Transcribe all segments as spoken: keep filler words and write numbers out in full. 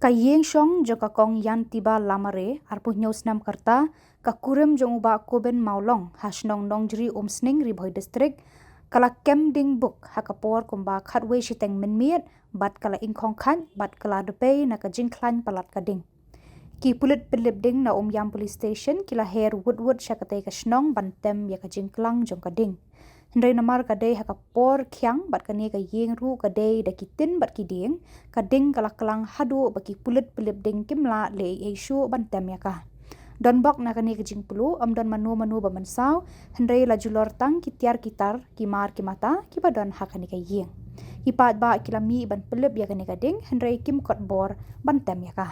Ka ïing shong jong ka Kong Yantiba Lamare, arphew hynñiew snem ka rta, ka kurim jong u Bah Kobin Mawlong, ha shnong Nongjri Umsning, Ri Bhoi District, ka la kem ding buk ha ka por kumba khatwei shiteng mynmiet, bad ka la ingkhong khaid, bad ka la dpei na ka jingkhlaiñ palat ka ding. Ki pulit pynlip ding na Umiam Police Station ki la her wut wut sha katei ka shnong ban tem ïa ka jingklang jong ka ding. Hynrei namar ka dei ha ka por khiang bad kane ka ïing ruh ka dei da ki tin bad ki dieng, ka ding ka la klang haduh ba ki pulit pynlip ding kim lah leh ei ei shuh ban tem ïa ka. Donbok na kane ka jingpyllew, ym don mano mano ba mynsaw, hynrei la julor tang ki tiar ki tar, ki mar ki mata, kiba don ha kane ka ïing. Ki paidbah ki la mih ban pynlip ïa kane ka ding, hynrei kim kot bor ban tem ïa ka.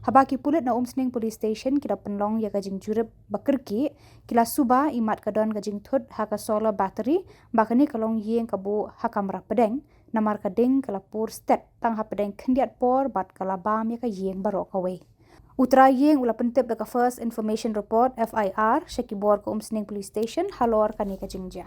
Haba ki pulit na Umsning Police Station ki la pynlong ïa ka jingjurip ba kyrkieh, ki la suba imat ka don ka jingthut ha ka solar battery ba kane ka longïing ka buh ha kamra pdeng, namar ka ding ka la pur stet tang hapdeng khyndiat por bad ka la bam ïa ka ïing baroh kawei. U trai ïing u la pyntip da ka First Information Report, F I R, sha ki bor ka Umsning Police Station halor kane ka jingjia.